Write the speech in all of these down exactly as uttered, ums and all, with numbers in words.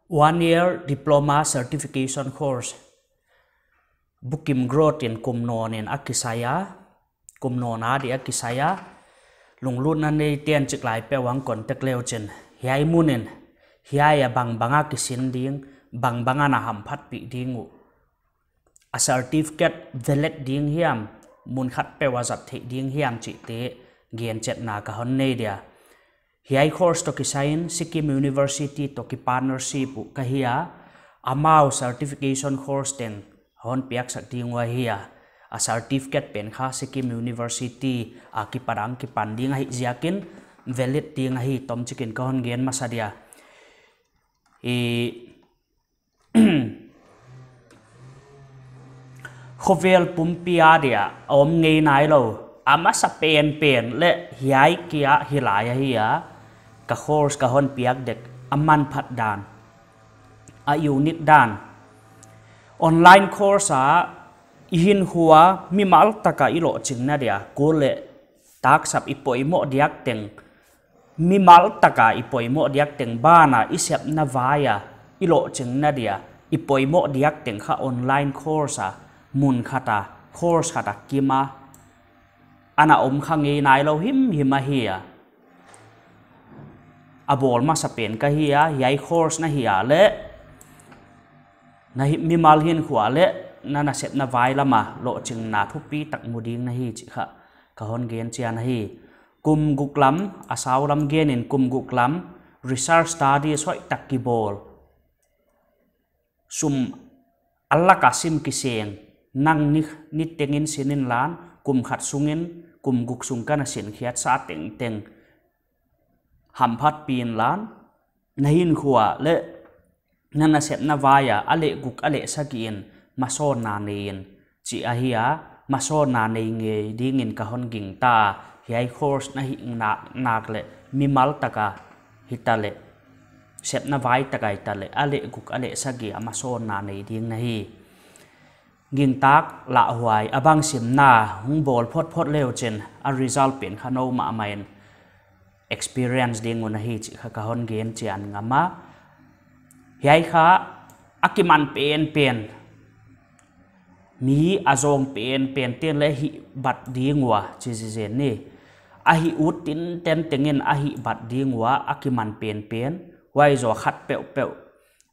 One year diploma certification course. Bukim Growth in kum nawn in a kisai a, kum nawn a di a kisai a, lunglutna neite'n chiklai peuh hon contact le uchin, hiai mun in, hiai a bangbang a kisin ding, bangbang a na hamphatpih ding uh, a certificate valid ding hiam, mun khat peuh a zat theih ding hiam chihte gen chetna ka hon nei dia. Hiai course toh kisai in Sikkim University toh ki partnership uh ka hi a, amau certification course teng hon piaksak ding uh ahi a. A certificate pen kha Sikkim University a kipan a kipan ding ahih ziakin valid ding ahi, tomchik in ka hon gen masa dia. I khovel pumpi a dia a om ngei nailou, a masa penpen leh hiai kia hilai ahi a, ka course ka hon piak dek, a manphat dan, a unique dan. Online course a i hinkhua mimal taka i lohchingna dia kul leh taksap i poimoh diak teng, mimal taka i poimoh diak teng, banah i sepna vai a i lohchingna dia i poimoh diak teng kha online course a mun khat a, course khat a kim a, ana om kha ngei nailou himhim ahi a. A bawl masa pen ka hi a, hiai course na hi a leh na hi, mimal hinkhua leh na nasepna vai lam a lohchingna thupi tak mu ding na hi chih kha ka hon gen chian ahi. Kum guk lam, a sau lam gen in kum guk lam research study hoihtak kibawl. Sum a lak a sim kiseng, nang ni, niteng in sin inla, kum khat sung in, kum guk sung ka na sinkhiatsa tengteng hamphatpih inla, na hinkhua leh na nasepna vai a, a leh guk a leh sagih in masawnna nei in, chih ahi a, masawnna nei ngei ding in ka hon gingta. Hiai course na hihna nak leh mimal taka hita leh, sepna vai taka hita leh, a leh guk a leh sagih a masawnna nei ding na hi. Gingtak lauhuai, a bang simna hong bawl photphot le uchin a result pen kha nou mahmah in experience ding uh na hi chih kha ka hon gen chian ngam a. Hiai kha a kiman penpen, mi a zawng penpen te'n leh hih bat ding ua chi zizen ni. A hih ut tinten teng in a hih bat ding ua, a kiman penpen. Huai zoh khat peuhpeuh,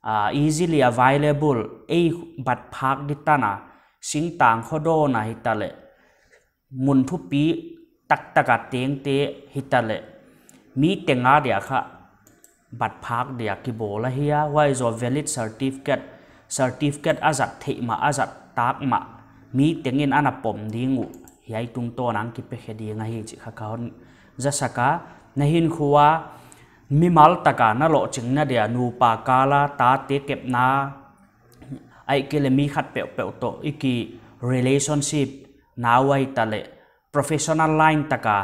ah, easily available, ei bat phak di tan a, singtang khua dawn a hita leh, mun thupi taktak a tengte hita leh, mi teng a dia kha bat phak dia kibawl ahi a. Huai zoh valid certificate, certificate a zat theih mah, a zat tak mah, mi teng in ana pom ding uh, hiai tungtawn a kipe khe ding ahi chih kha ka hon zasak a. Na hinkhua mimal taka na lohchingna dia, nupa kal a, tate kepna, ahihkeileh mi khat peuhpeuh toh i ki relationship na uh hita leh, professional line taka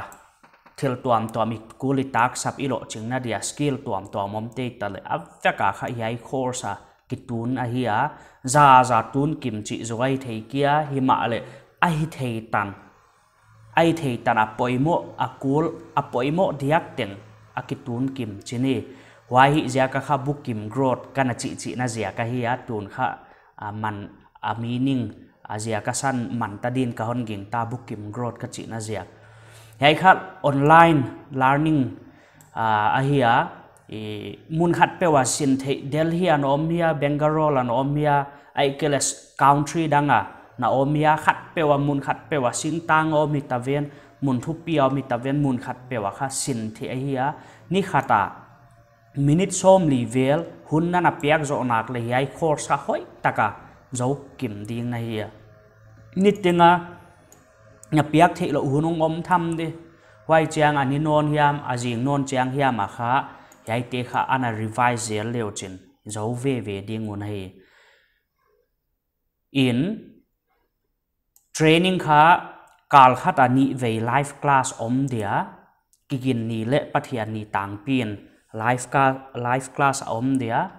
thil tuamtuam i kul i taksap i lohchingna dia skill tuamtuam omte hita leh, a vek a kha hiai course a kitun ahi a. Zaza tun kim chih zoh ahi thei kia, himahleh a hih thei tan, a hih thei tan a poimoh, a kul, a poimoh diak teng a kitun kim chi ni. Huai ahih ziak a kha Bukim Growth ka na chihchihna ziak ahi a, tun kha, a man, a meaning, a ziak a san man ta din ka hon gingta, Bukim Growth ka chihna ziak. Hiai kha online learning, ah, ahi a, i, mun khat peuh a sin theih, Delhi a na om hia, Bangalore a na om hia, ahihkeileh country dang a na om hia, khat peuh a, mun khat peuh a, singtang a om hita ven, mun thupi a om hita ven, mun khat peuh a kha sin theih ahi a. Ni khat a minute sawmli vel hun na na piak zoh nak leh hiai course kha hoihtaka zou kim ding na hi a. Niteng a na piak theihlouh hun hong om tham di. Huai chiang a ni nawn hiam, a zing nawn chiang hiam a kha, hiaite kha ana revise zel le uchin zou veve ding uh na hi. In, training kha kal khat a nih vei live class om dia, Kiginni leh Pathianni tangpi in live ka, live class a om dia.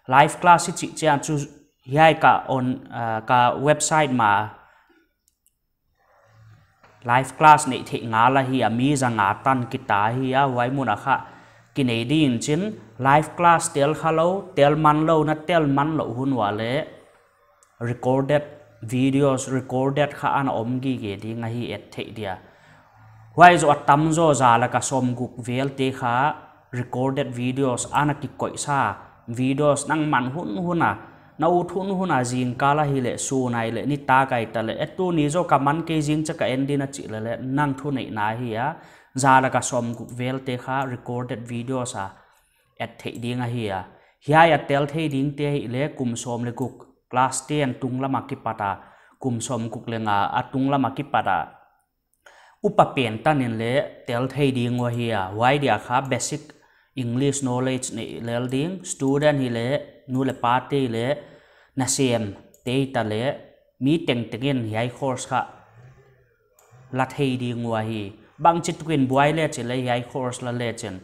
Live class i chih chiang chu hiai ka on, ah, ka website mah live class neih theih ngal ahi a, mi zanga tan kita ahi a, huai mun a kha kinei ding chin, live class tel kha lou, tel man lou, na tel man lou hun ua leh recorded videos, recorded kha ana om gige ding ahi, et theih dia. Huai zoh a tamzaw za lak a sawmguk vel te kha recorded videos ana kikoihsa, videos nang man hunhun a, na ut hunhun a, zingkal ahi leh, sun ahi leh, nitak ahi ta leh, e tuni zoh ka man kei, zing chiang ka en ding a chih leh leh, nang thuneihna ahi a, za lak a sawmguk vel te kha recorded videos a et theih ding ahi a. Hiai a tel thei ding te ahi leh kum sawm leh guk, class ten tunglam a kipat a, kum sawmguk leh nga a tunglam a kipat a, upa pen tan in leh tel thei ding uh ahi a. Huai dia kha basic English knowledge neih lel ding, student hi leh, nu leh pa te hi leh, nasem te hi ta leh, mi tengteng in hiai course kha la thei ding uh ahi. Bangchituk in buai leh chin leh hiai course la leh chin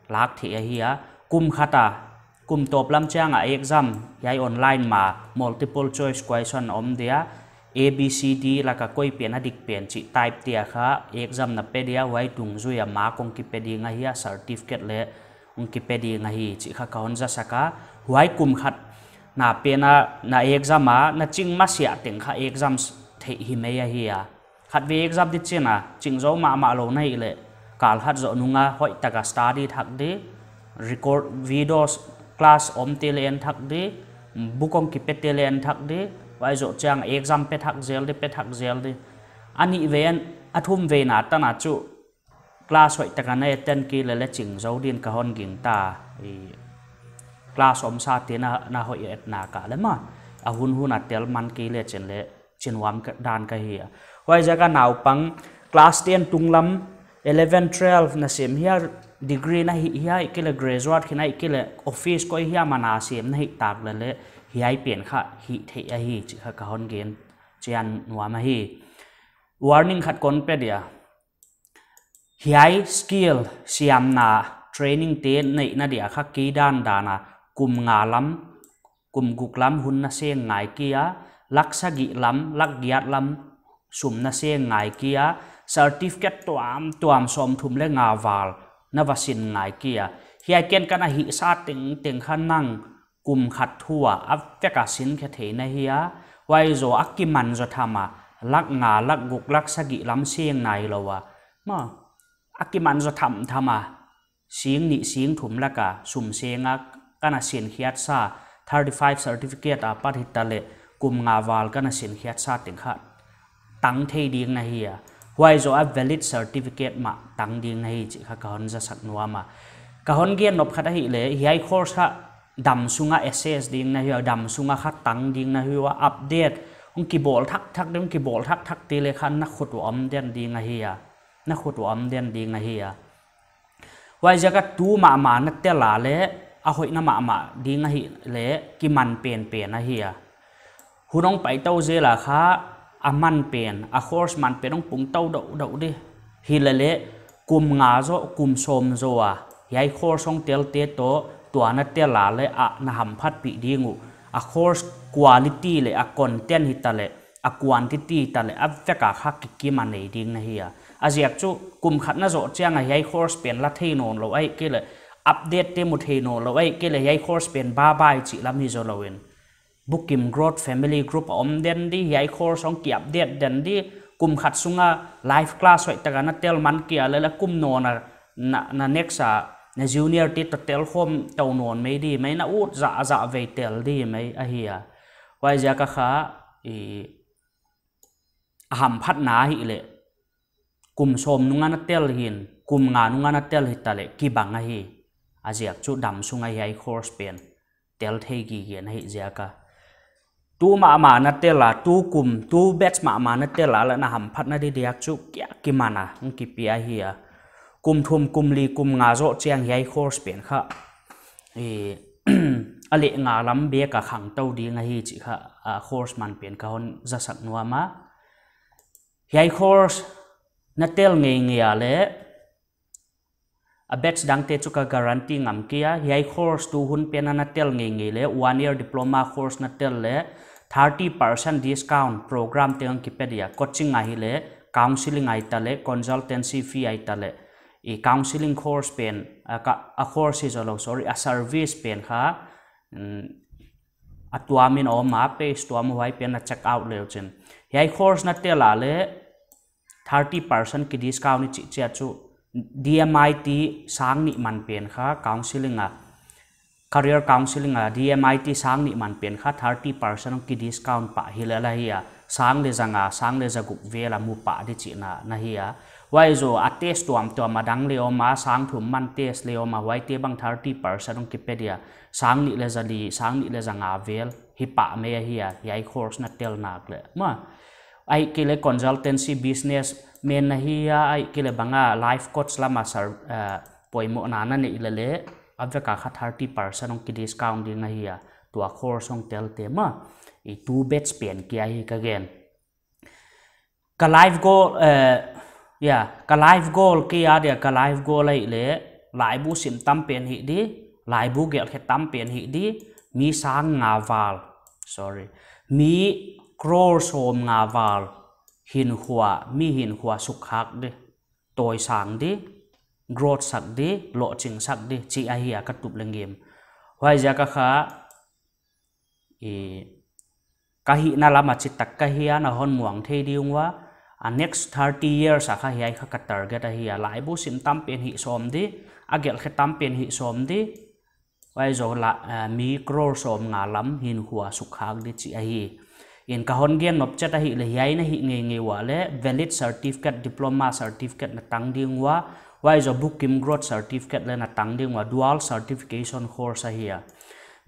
lak theih ahi a. Kum khat a, kum tawp lam chiang a exam, hiai online mah multiple choice question om dia, A B C D lak a koi pen a dik pen chih type te a kha exam na pe dia, huai dungzui a mark hong kipe ding ahi a, certificate leh hong kipe ding ahi chih kha ka hon zasak a. Huai kum khat na pen a, na exam a na ching masiah teng kha exam theih hi mai ahi a. Khatvei exam di chin a, ching zou mahmah lou na hih leh, kal khat zoh nung a hoihtak a study thak di, record videos, class om te leh en thak di, book hong kipe te leh en thak di, huai zoh chiang exam pe thak zel di, pe thak zel di. A nih vei, a thum vei na tan a chu class hoihtak a na attend kei leh leh ching zou ding ka hon gingta. I class omsa te na, na hoih et nak leh mah, a hunhun a tel man kei leh chin leh chin nuam ka, dan ka hi a. Huaiziak a naupang class ten tunglam, eleven, twelve nasem hia, degree na hih hia, ahihkeileh graduate khin ahihkeileh office koi hiam a nasem na hih tak leh leh hiai pen kha hih theih ahi chih kha ka hon gen chian nuam ahi. Warning khat kon pe dia. Hiai skill siamna training te neihna dia kha kei dandan a kum nga lam, kum guk lam hun na seng ngai kei a, lak sagih lam, lak giat lam sum na seng ngai kei a, certificate tuamtuam sawmthum leh nga val na va sin ngai kei a. Hiai ken ka na hihsa tengteng kha nang kum khat thu a a vek a sin khe thei na hi a, huai zoh a kiman zaw tham a, lak nga, lak guk, lak sagih lam seng nai lou a. Mah, a kiman zaw thamtham a, sing nih sing thum lak a sum seng a ka na sin khiatsa, thirty five certificate apat hita leh kum nga val ka na sin khiatsa teng kha tang thei ding na hi a. Huai zoh a valid certificate mah tang ding na hi chih kha ka hon zasak nuam a. Ka hon gen nop khat ahih leh, hiai course kha dam sung a assess ding na hi a, dam sung a kha tang ding na hi a, update hong kibawl thakthak ding, hong kibawl thakthak te leh kha na khut uah om den ding ahi a. Na khut uah om den ding ahi a. Huaiziak a tu mahmah na tel a leh, a hoihna mahmah ding ahih leh, kiman penpen ahi a. Hun hong pai tou zel a kha, a man pen, a course man pen hong pung tou deuhdeuh di. Hi leh leh, kum nga zoh, kum sawm zoh a, hiai course hong tel te toh, tua na tel a leh, a na hamphatpih ding uh. A course quality leh, a content hita leh, a quantity hita leh, a vek a kha kikim a nei ding na hi a. A ziak chu, kum khat na zoh chiang a hiai course pen la thei nawn lou ahihkeileh, update te mu thei nawn lou ahihkeileh, hiai course pen bye bye chih lam hi zaw lou in. Bukim Growth Family Group a om den di, hiai course hong ki update den di, kum khat sung a live class hoihtak a na tel man kei a leh leh kum nawn a na, na next a, na junior te toh tel khawm tou nawn mai di mai, na ut zahzah vei tel di mai ahi a. Huaiziak a kha, i, a hamphatna ahih leh, kum sawm nung a na tel hi'n, kum nga nung a na tel hita leh, kibang ahi. A ziak chu dam sung a hiai course pen tel thei gige na hih ziak a. Tu mahmah na tel a, tu kum, tu batch mahmah na tel a leh na hamphatna di diak chu kia kiman a, hong kipia hi a. Kum thum, kum li, kum nga zoh chiang hiai course pen kha, i, a leh nga lam bek a khang tou ding ahi chih kha, a course man pen ka hon zasak nuam a. Hiai course na tel ngeingei a leh, a batch dang te chu ka guarantee ngam kei a, hiai course tu hun pen a na tel ngeingei leh, one year diploma course na tel leh, thirty percent discount program teng hong kipe dia, coaching ahi leh, counseling ahi ta leh, consultancy fee ahi ta leh, i counseling course pen, a, ka, a course hi zou lou, sorry, a service pen kha, mm, a tuam in om a, page tuam huai pen na check out le uchin. Hiai course na tel a le thirty percent ki discount i chih chiat chu D M I T sang nih man pen kha counseling a, career counseling a D M I T sang nih man pen kha thirty percent ki discount pah hi lel ahi a, sang le za nga, sang le za guk vel a mu pah di chihna na hi a. Huai zoh a test tuamtuam a dang le om a, sang thum man test le om a, huaite bang thirty percent hong kipe dia, sang nih le za li, sang nih le za nga vel hi pah mai ahi a, hiai course na tel nak le. Maw, ahihkeileh consultancy business man na hi a, ahihkeileh bang a life coach lam a sar, eh, poimohna na neih leh le, a vek a kha thirty percent hong ki discount ding ahi a, tua course hong tel te maw. I two batch pen kia hi ka gen. Ka life goal, eh, ya, ka life goal kei a dia ka life goal ahih leh, laibu sim tam pen hih di, laibu gelh khe tam pen hih di, mi sang nga val, sorry, mi crore sawm nga val hinkhua, mi hinkhua suk khak di, tawisang di, growth sak di, lohching sak di, chih ahi a ka tup leh ngim. Huaiziak a kha, i, ka hihna lam a chih tak ka hi a na hon muang thei ding ua, a next thirty years a kha hiai kha ka target ahi a, laibu sim tam pen hih sawm di, a gelh khe tam pen hih sawm di, huai zoh la, eh, mi crore sawm nga lam hinkhua suk khak di chih ahi. In ka hon gen nop chet ahih leh hiai na hih ngeingei ua le valid certificate, diploma certificate na tang ding ua, huai zoh Bukim Growth certificate le na tang ding ua, dual certification course ahi a.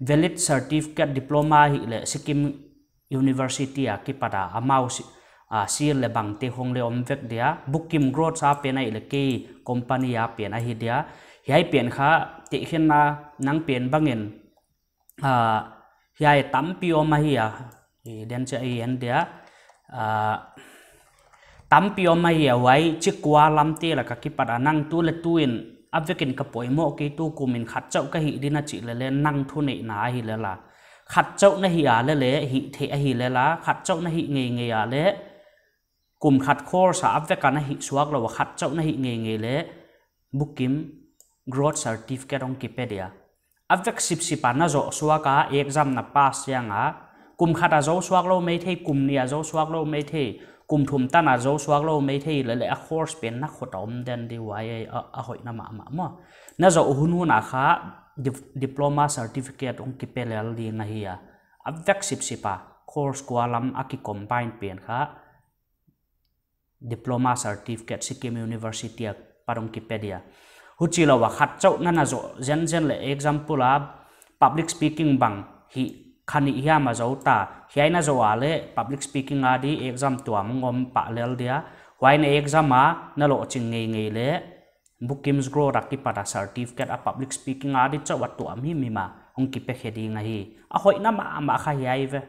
Valid certificate diploma ahih leh Sikkim University a kipat a amau si, a, seal le bang te khong le om vek dia, Bukim Growth a pen ahih leh kei company a pen ahi dia, hiai pen kha tehkhinna nang pen bangin, a, hiai tampi om ahi a, i den cha i en dia, a, tampi om ahi a, huai chih kua lam te lak a kipat a nang tu le tu in a vekin ka poimoh kei tu kum in khat chauh ka hih di na chih leh le nang thuneihna ahi lel a. Khat chauh na hih a leh le hih theih ahi lel a, khat chauh na hih ngeingei a le kum khat course a a vek a na hih suak lou a khat chauh na hih ngeingei le Bukim Growth certificate hong kipe dia. A vek sipsip a na zoh suak a exam na pass chiang a, kum khat a zou suak lou mai thei, kum nih a zou suak lou mai thei, kum thum tan a zou suak lou mai thei leh le a course pen na khut a om den di huai a, a hoihna mahmah maw. Na zoh hunhun a kha dip-, diploma certificate hong kipe lel ding ahi a. A vek sipsip a course kua lam a ki combine pen kha diploma certificate Sikkim University a pat hong kipe dia. Huchi lou a khat chauh na na zoh zenzen le example a public speaking bang hih kha nih hiam a zou ta, hiai na zoh a le public speaking a di exam tuam hong om pah lel dia. Huai na exam a na lohching ngeingei le Bukim Growth a kipat a certificate a public speaking a di chauh a tuam himhim a hong kipe khe ding ahi. A hoihna mahmah kha hiai ve.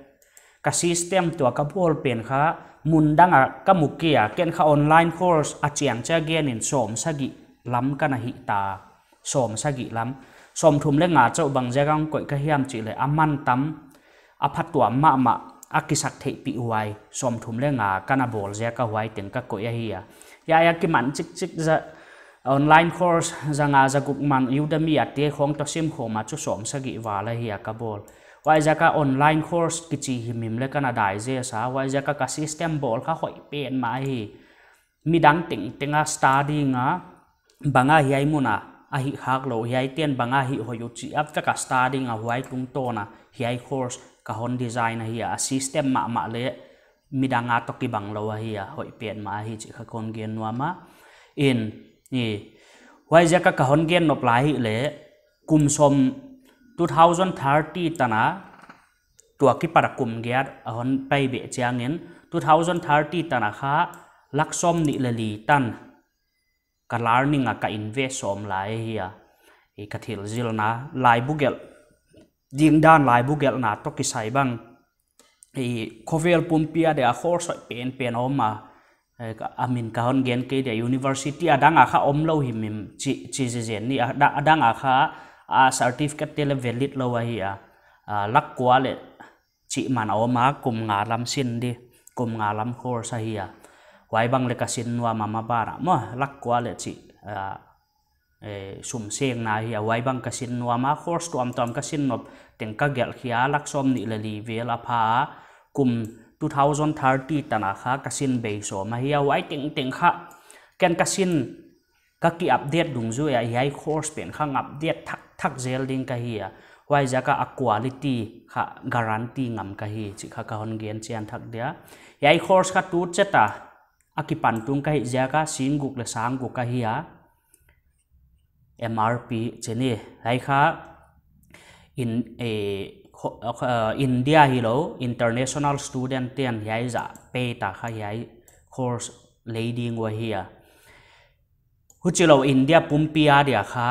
Ka system tua ka bawl pen kha mun dang a ka mu kei a, ken kha online course a chiang chia gen in sawm sagih lam ka na hih ta. Sawm sagih lam. Sawm thum le nga chauh bang ziak a hong koih ka hiam chih leh a man tam, a phatuam mahmah a kisak theihpih huai sawm thum le nga ka na bawl ziak a huai teng ka koih ahi a. Hiai a kiman chikchik za online course za nga za guk man Udemy a te khong toh sim khawm a chu sawm sagih val ahi a ka bawl. Huaiziak a online course kichi himhim le ka na dai zesa, huaiziak a ka system bawl kha hoih pen mah ahi. Midang tengteng a study nga, bang a hiai mun a a hih khak lou, hiai ten bang a hih hoih uh chih a vek a study nga huai tungtawn a hiai course ka hon design ahi a, a system mahmah le midang a toh kibang lou ahi a, hoih pen mah ahi chih kha kon gen nuam a. In, i, huaiziak a ka hon gen nop lai hi le, kum sawm two thousand thirty tan a, tua kipat a kum giat a hon pai beh chiang in, two thousand thirty tan a kha lak sawm nih le li tan ka learning a ka invest sawm lai ahi a. I ka thil zilna, laibu gelh ding dan laibu gelhna toh kisai bang, i khovel pumpi a dia course hoih pen pen om a. Eh, ka, a min ka hon gen kei dia, university a dang a kha om lou himhim chih, chih zenzen ni, a da-, a dang a kha a certificate te le valid lou ahi a. A, lak kua le chih man a om a, kum nga lam sin di, kum nga lam course ahi a. Huai bang le ka sin nuam a maban a maw, lak kua le chih, a, eh, sum sengna hi a, huai bang ka sin nuam a, course tuamtuam ka sin nop teng ka gelh khia, lak sawmnih leh li vel a pha a, kum two thousand thirty tan a kha ka sin bei sawm ahi a, huai tengteng kha ken ka sin, ka ki update dungzui a, hiai course pen kha update thakthak zel ding ka hi a, huaiziak a quality kha guarantee ngam ka hi chih kha ka hon gen chian thak dia. Hiai course kha tu chet a a kipan tung ka hih ziak a sing guk leh sang guk ahi a, M R P chih ni. Hiai kha in, eh, kho-, eh, India hilou, international student te'n hiai zah pay ta kha hiai course lei ding uh ahi a. Huchilou India pumpi a dia kha,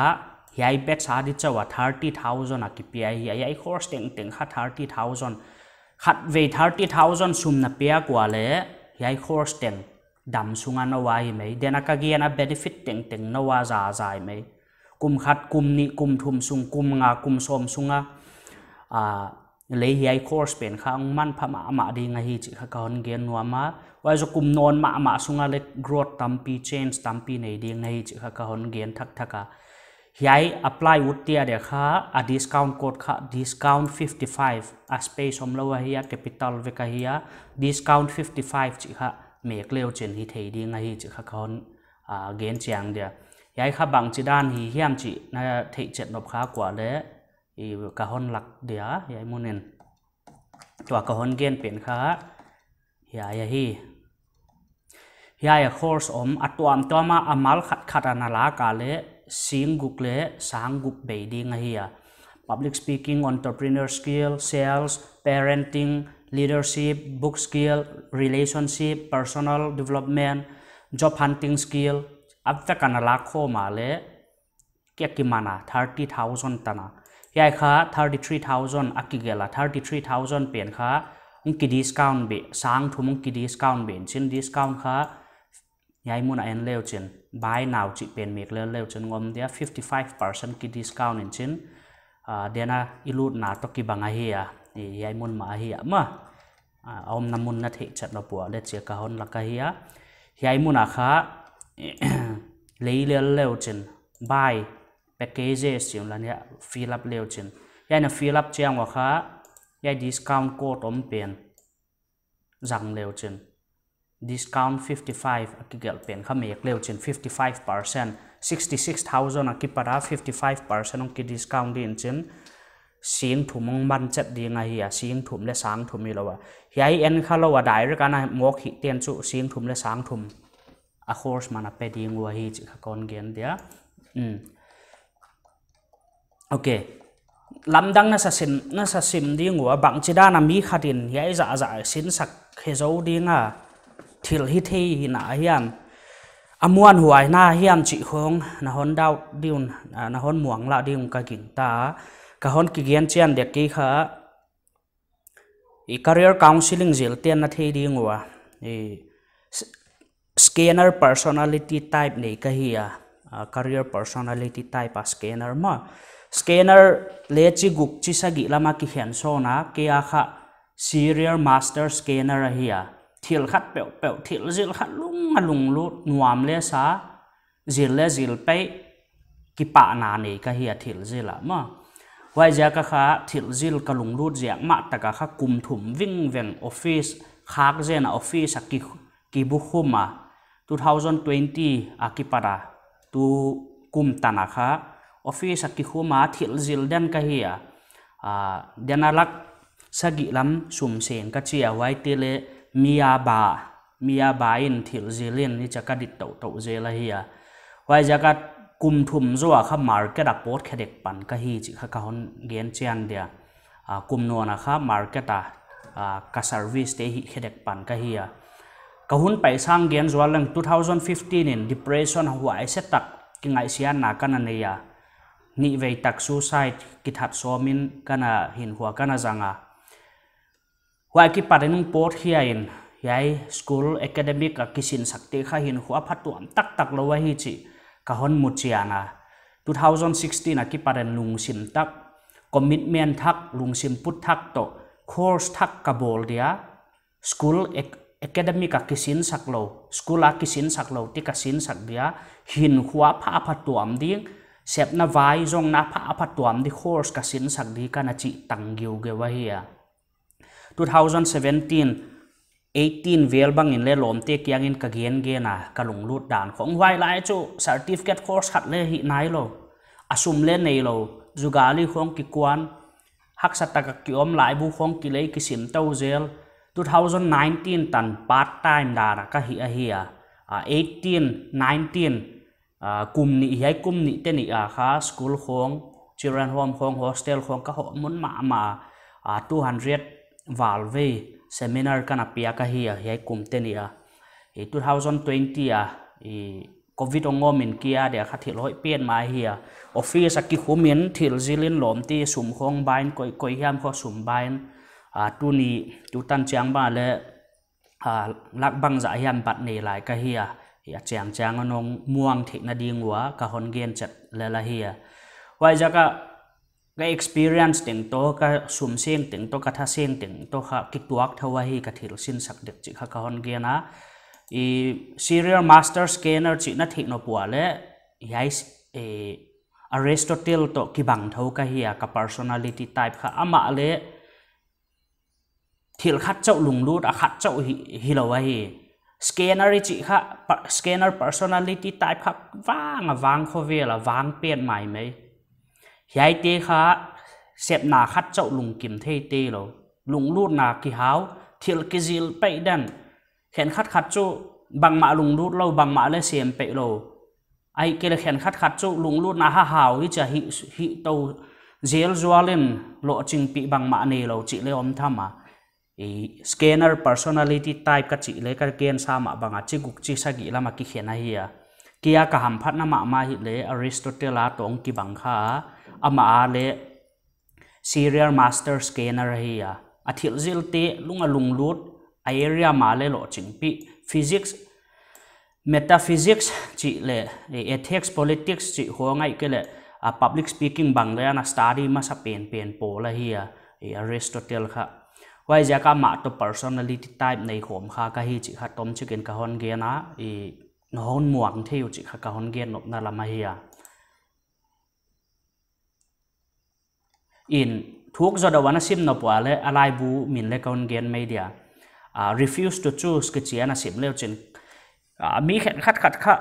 hiai batch a di chauh a thirty thousand a kipia hi a, hiai course tengteng kha thirty thousand. Khatvei thirty thousand sum na piak ua leh, hiai course teng dam sung a na va hi mai. Then a ka gen a benefit tengteng na va zazai mai. Kum khat, kum nih, kum thum sung, kum nga, kum sawm sung a, a, lei hiai course pen kha hong manpha mahmah ding ahi chih kha ka hon gen nuam a. Huai zoh kum nawn mahmah sung a leh growth tampi, change tampi nei ding na hi chih kha ka hon gen thakthak a. Hiai apply ut tia dia kha, a discount code kha discount fifty five, a space omlou ahi a, capital vek ahi a, discount fifty five chih kha mek leu chin hi thei ding ahi chih kha ka hon, a, gen chiang dia. Hiai kha bangchidan hi hiam chih na theih chet nop kha kua leh, i ka hon lak dia, hiai mun in. Tua ka hon gen pen kha, hiai ahi. Hiai a course om a tuamtuam a, a mal khatkhat a na lak a leh, sing guk leh sang guk bei ding ahi a. Public speaking, entrepreneur skill, sales, parenting, leadership, book skill, relationship, personal development, job hunting skill, a vek a na lak khawm a leh, kia kiman a, thirty thousand tan a. Hiai kha thirty three thousand a kigelh a, thirty three thousand pen kha, hong ki discount beh, sang thum hong ki discount beh in chin discount kha, hiai mun a en leu chin, buy now chih pen mek lel leu chin ngam dia, fifty five percent ki discount in chin, a, then a i lutna toh kibang ahi a, i, hiai mun mah ahi a mah. A, a omna mun na theih chet nop ua leh chih ka hon lak ahi a. Hiai mun a kha, lei lel leu chin, buy packages chih la nia fill up leu chin. Hiai na fill up chiang ua kha, hiai discount code om pen zang leu chin. Discount fifty five a kigelh pen kha mek leu chin fifty five percent, sixty six thousand a kipat a fifty five percent hong ki discount ding chin, sing thum hong man chet ding ahi a, sing thum leh sang thum hilou a. Hiai en kha lou a direct a na mawk hih te'n chu sing thum leh sang thum a course man a pe ding uh ahi chih kha kon gen dia. Um. Ok. Lamdang na sa sim, na sa sim ding ua bangchidan a mi khat in hiai zahzah sinsak khe zou ding a thil hi thei hi na hiam, a muanhuai na hiam chih khong na hon doubt ding un, a, na hon muang lah ding un ka gingta. Ka hon kigen chian dek kei kha, i career counseling zil te'n na thei ding ua, i s-, scanner personality type nei ka hi a, a, career personality type a scanner mah. Scanner leh chi guk chi sagih lam a kikhen sawn a, kei a kha serial master scanner ahi a. Thil khat peuhpeuh, thil zil khat lung a lunglut nuam leh sa, zil leh zil peih, kipahna nei ka hi a thil zil ah mah. Huaiziak a kha thil zil ka lunglut ziak mah tak a kha kum thum vingveng office, khak zen a office a ki, kibukhum a, two thousand twenty a kipat a, tu kum tan a kha office a kikhum a thil zil den ka hi a, a, then a lak sagih lam sum seng ka chi a, huaite leh mi a ba, mi a ba in thil zil in ni cha ka dit touhtouh zel ahi a. Huaiziak a kum thum zaw a kha market a pawt khe dek pan ka hi chih kha ka hon gen chian dia. A, kum nawn a kha market a, a, ka service te hih khe dek pan ka hi a. Ka hun paisang gen zual leng two thousand fifteen in depression huaise tak kingaihsiatna ka na nei a. Nihvei tak suicide kithat sawm in ka na hinkhua ka na zang a. Huai kipat in hong pawt khia in, hiai school academic a kisinsak te kha hinkhua phatuam taktak lou ahi chih ka hon mu chian a. Two thousand sixteen a kipat in lungsim tak, commitment thak, lungsim put thak toh, course thak ka bawl dia, school ac-, academic a kisinsak lou, school a kisinsak lou, ti ka sinsak dia, hinkhua pha, phatuam ding, sepna vai zong na pha a pha tuam di course ka sinsak di ka na chih tang giugiu ahi a. Two thousand seventeen, eighteen vel bangin le lawmte kiangin ka gengen a, ka lunglut dan khong. Huai lai chu certificate course khat le hih nailou. A sum le neilou, jugali khong kikuan, haksa taka kiom, laibu khong kilei, kisim tou zel. Two thousand nineteen tan part time dan a ka hih ahi a. A, eighteen, nineteen, a, kum nih, hiai kum nih te nih a kha school khong, children home khong, hostel khong ka hoh mun mahmah a, two hundred val vei seminar ka na piak ahi a, hiai kum te nih a. I two thousand twenty a, i covid ong om in kia dia kha thil hoih pen mah ahi a. Office a kikhumin thil zilin lawmte sum khong bain, koi, koi hiam kho sum bain, a, tuni, tutan chiang ba le, a, lak bangzah hiam bat nei lai ka hi a, i a chiang chiang a nong muang theihna ding ua ka hon gen chet lel ahi a. Huaiziak a ka experience teng toh, ka sum seng teng toh, ka tha seng teng toh kha kituak thou ahi, ka thil sinsak dek chih kha ka hon gen a. I serial master scanner chihna theih nop ua le, hiai s-, e, Aristotle toh kibang thou ka hi a, ka personality type kha amah le, thil khat chauh lunglut a khat chauh hi, hilou ahi. Scanner i chih kha, pa-, scanner personality type kha vang a vang khovel a vang pen maimai. Hiaite kha sepna khat chauh lungkim thei teilou. Lunglutna kihau, thil kizil peih den. Khenkhat khat chu bangmah lunglut lou, bangmah le sem peih lou. Ahihkeileh khenkhat khat chu lunglutna hahau hi chia hi, hi tou zel zualin lohchingpih bangmah neilou chih le om tham a. I scanner personality type ka chih le ka gensa mah bang a chi guk chi sagih lam a kikhen ahi a. Kia ka hamphatna mahmah hi le Aristotle a tong kibang kha a, amah a le serial master scanner ahi a. A thil zilte lung a lunglut, a area mah le lohchingpih, physics, metaphysics chih le, e, ethics, politics chih khong ahihkeileh, a, public speaking bang le ana study masa pen pen pawl ahi a, e, Aristotle kha. Huaiziak a amah toh personality type nei khawm kha ka hi chih kha tomchik in ka hon gen a, i, na hon muang thei uh chih kha ka hon gen nopna lam ahi a. In, thuk zaw deuh ana sim nop ua le, a laibu min le ka hon gen mai dia. A, Refuse to Choose kichi ana sim le uchin. A, mi khenkhat khat kha,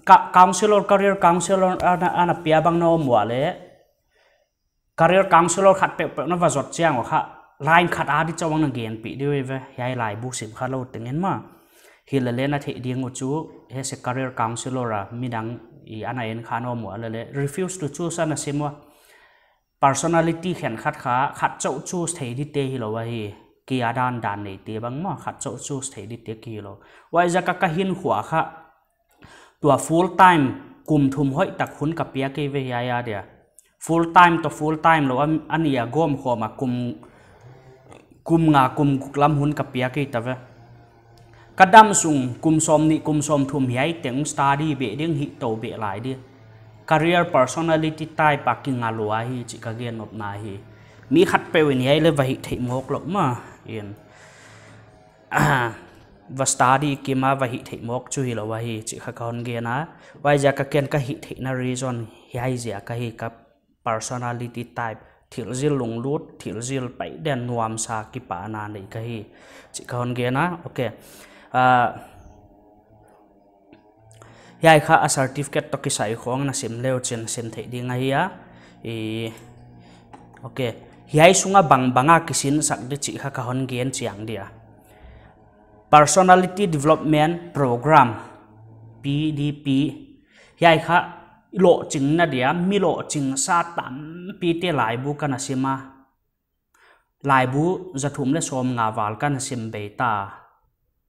ka, counselor, career counselor ana, ana pia bang na om ua le, career counselor khat peuhpeuh na va zot chiang ua kha, line khat a di chauh ana genpih di uh ve, hiai laibu sim kha lou tengin mah. Hilele na theih ding uh chu, hiai se career counselor a, midang i ana en kha na om ua le le, Refuse to Choose ana sim ua. Personality khenkhat kha, khat chauh choose thei dite hilou ahi, kia dan dan neite bang mah, khat chauh choose thei dite ki hilou. Huaiziak a ka hinkhua kha, tua full time, kum thum hoihtak hun ka piak kei ve hiai a dia. Full time toh full time lou, an, an ia gawm khawm a kum, kum nga, kum guk lam hun ka piak kei ta ve. Ka dam sung kum sawmnih, kum sawmthum hiai teng study beh ding hi tou beh lai di. Career personality type a kinga lua hi chih ka gen nopna hi. Mi khatpeuh in hiai le va hih theih mawk lou mah in. Va study kim a va hih theih mawk chu hilou ahi chih kha ka hon gen a. Huaiziak a ken ka hih theihna reason hiai ziak ahi ka personality type, thil zil lunglut, thil zil peih den nuamsa kipahna nei ka hi, chih ka hon gen a, ok. Ah, hiai kha a certificate toh kisai khong na sim le uchin sim theih ding ahi a, i, ok. Hiai sunga bangbang a kisinsak di chih kha ka hon gen chiang dia. Personality Development Program, P D P, hiai kha lohchingna dia, mi lohchingsa tampite laibu ka na sim a. Laibu zathum le sawmnga val ka na sim bei ta.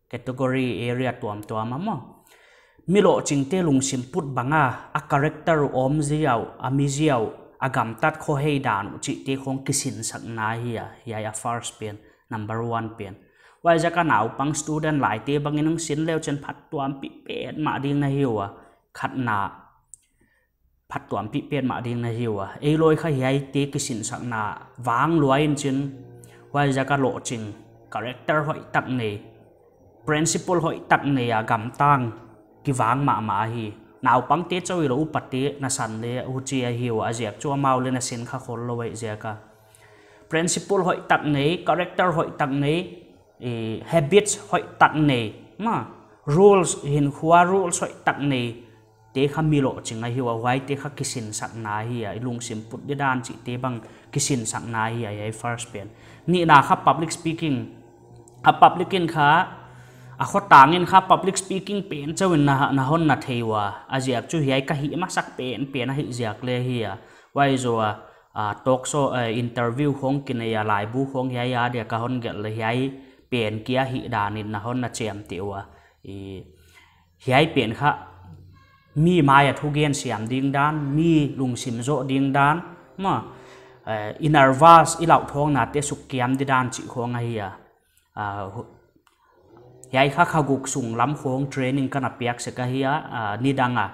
Category area tuamtuam a maw. Mi lohchingte lungsim put bang a, a character uh om ziau, a mi ziau, a gamtat khohei dan uh chihte khong kisinsakna hi a, hiai a first pen, number one pen. Huaiziak a naupang student laite bangin hong sin le uchin phattuampih petmah ding na hi ua, khatna, phattuampih petmah ding na hi ua. Eilawi kha hiaite kisinsakna vang lua in chin, huaiziak a lohching, character hoihtak nei, principle hoihtak nei a gamtang kivang mahmah ahi. Naupangte chauh hilou, upate nasan le huchi ahi ua, a ziak chu amau le nasin kha khollou ahih ziak a. Principle hoihtak nei, character hoihtak nei, eh, habits hoihtak nei, ma, rules, hinkhua rules hoihtak nei te kha mi lohching ahi ua, huaite kha kisinsakna ahi a, i lungsim put didan chihte bang kisinsakna ahi a, hiai first pen. Nihna kha public speaking, a public in kha, a khotang in kha public speaking pen chauh in na, na hon na thei ua, a ziak chu hiai ka hih masak penpen ahih ziak le ahi a, huai zoh a, ah, talk show, eh, interview khong kinei a, laibu khong hiai a dia ka hon gelh le hiai pen kia hihdan in na hon na chiamteh ua. I, hiai pen kha mi mai a thugen siam ding dan, mi lungsim zoh ding dan, ma, eh, i nervous, i lauthawngna te sukkiam didan chih khong ahi a. Ah, hu-, hiai kha kha guk sung lam khong training ka na piak sek ahi a, ah, nidang a,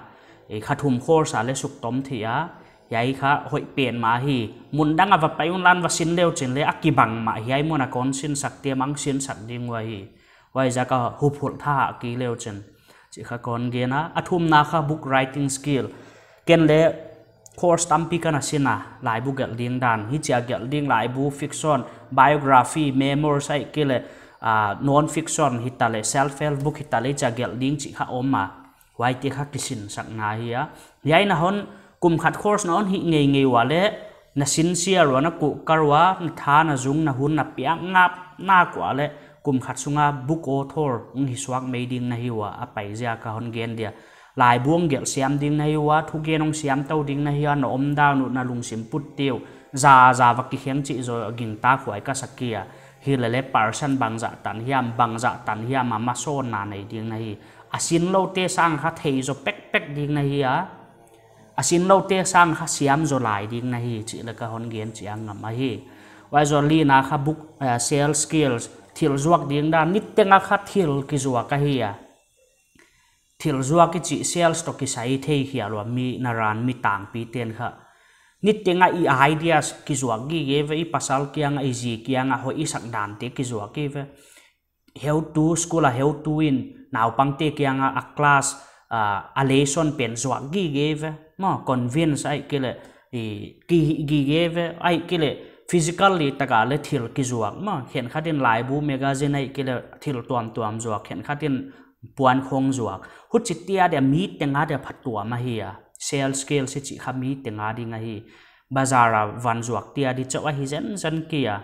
eh, kha thum course a le suktom thei a, hiai kha hoih pen mah hi, mun dang a va pai un lan va sin leu chin le a kibang mah hiai mun a kon sinsak te mang sinsak ding ua hi. Huaiziak a huphulh tha hah kei leu chin. Chih kha kon gen a, a thumna kha book writing skill. Ken le course tampi ka na sin a, laibu gelh ding dan. Hichia gelh ding laibu, fiction, biography, memoirs ahihkeileh, ah, non-fiction hitaleh, self-help book hitaleh, hichia gelh ding chih kha om a. Huaite kha kisinsakna ahi a. Hiai na hon, kum khat course na hon hih ngeingei ua le, na sincere ua, na kuhkal ua, na tha, na zung, na hun, na piak ngap nak ua le, kum khat sunga book author hong hi suak mai ding na hi ua, a pai ziak a hon gen dia. Laibu hong gelh siam ding na hi ua, thugen hong siam tou ding na hi a, na omdan uh, na lungsim put te uh, za, za va kikheng chih zaw gingta khuai ka sa kei a. Hilele person bangzah tan hiam, bangzah tan hiam a masawnna nei ding na hi. A sinloute sang kha thei zaw pekpek ding na hi a. A sinloute sang kha siam zaw lai ding na hi, chih le ka hon gen chiang ngam ahi. Huai zoh lina kha book, eh, sales skills, thil zuak ding dan, niteng a kha thil kizuak ahi a. Thil zuak i chih sales toh kisai thei hial ua, mi naran mi tangpi ten kha. Niteng a i ideas kizuak gige ve, i pasal kiang a, i zi kiang a hoih i sak dante kizuak gige ve. Heutu, school a heutu in naupangte kiang a, a class, ah, a lesson pen zuak gige ve. Ma, convince ahihkeileh, i, ki, gige ve, ahihkeileh physically tak a le thil kizuak. Ma, khenkhat in laibu magazine ahihkeileh thil tuamtuam zuak, khenkhat in puan khong zuak. Huchite a dia mi teng a dia phatuam ahi a. Sales skills i chih kha mi teng a ding ahi. Bazar a van zuakte a di chauh ahi zenzen kei a.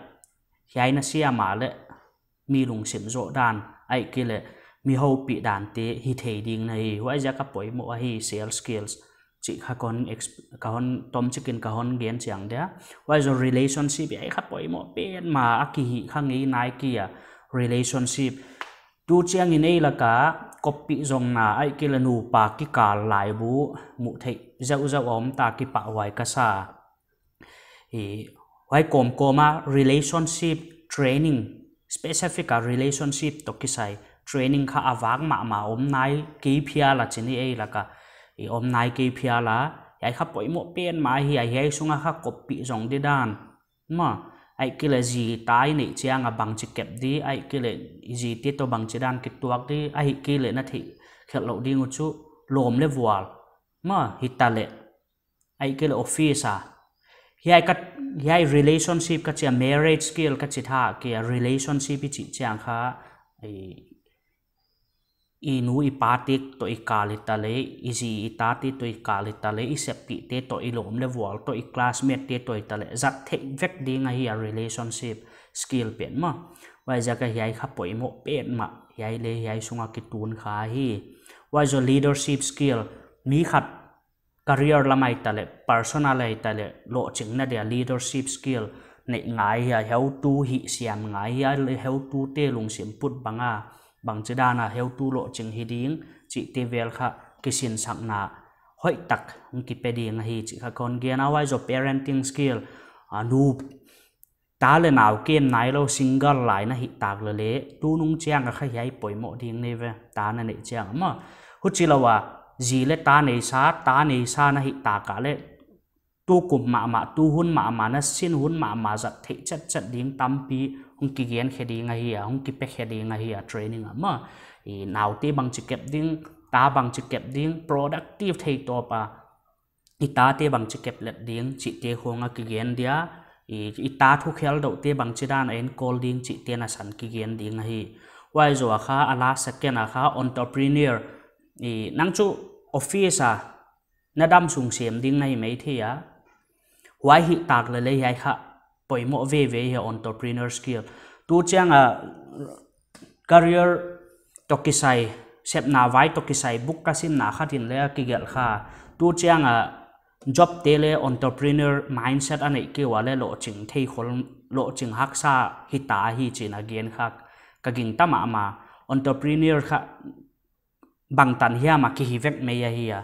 Hiai na siam a le mi lungsim zoh dan, ahihkeileh mi houpih dante hi thei ding na hi. Huaiziak a poimoh ahi sales skills. Chih kha kon exp-, ka hon tomchik in ka hon gen chiang dia. Huai zoh relationship hiai kha poimoh pen mah a, kihih kha ngei nai kei a relationship. Tu chiang in ei lak a koppih zongna ahihkeileh nupa kikal laibu muh theih zeuhzeuh a om ta, kipahhuai ka sa. I, huai kawmkawm a relationship training, specific a relationship toh kisai training kha a vak mahmah om nai kei phial a chi ni ei lak a. I, om nai kei phial a, hiai kha poimoh pen mah hi a, hiai sunga kha koppih zong di dan. Ma, ahihkeileh zi ta i neih chiang a bangchi kep di, ahihkeileh i zite toh bangchi dan kituak di, ahihkeileh na theih khelh louh ding uh chu lawm le vual. Ma, hitaleh. Ahihkeileh office a. Hiai ka, hiai relationship ka chi a, marriage skill ka chi tha kei a, relationship i chih chiang kha, i, i nu i pate toh i kal hitaleh, i zi i tate toh i kal hitaleh, i seppihte toh, i lawm le vual toh, i classmate te toh hitaleh, zat theih vek ding ahi a relationship skill pen ma. Huaiziak a hiai kha poimoh pen mah, hiai le hiai sunga kitun kha hi. Huai zoh leadership skill, mi khat career lam ahitaleh, personal ahitaleh, lohching na dia leadership skill neih ngai hi a, heutu hih siam ngai hi a, le heutute lungsim put bang a, bangchi dan a heutu lohching hi ding, chihte vel kha kisinsakna hoihtak hong kipe ding ahi chih kha kon gen a. Huai zoh parenting skill, a, nu, ta le nau kem nailou single lai na hih tak leh le, tunung chiang a kha hiai poimoh ding nei ve, ta na neih chiang a ma. Huchilou a, zi le ta neisa, ta neisa na hih tak a le, tukum mahmah, tuhun mahmah, na sin hun mahmah zat theih chetchet ding tampi hong kigen khe ding ahi a, hong kipe khe ding ahi a training a ma. I naute bangchi kep ding, ta bangchi kep ding, productive thei tawp a, i tate bangchi kep let ding chihte khong a kigen dia, i, i ta thu khel deuhte bangchidan a enkawl ding chihte nasan kigen ding ahi. Huai zoh a kha, a last second a kha entrepreneur, i, nang chu office a na damsung sem ding na hi maithei a, huai hih tak leh leh hiai kha poimoh veve hi, entrepreneur skill. Tu chiang a career toh kisai, sepna vai toh kisai book ka simna khat in leng a kigelh kha. Tu chiang a job te leh entrepreneur mindset a neih kei ua leh lohching thei khol, lohching haksa hita hi chi'n a gen kha. Ka gingta mahmah. Entrepreneur kha bangtan hiam a kihi vek mai ahi a.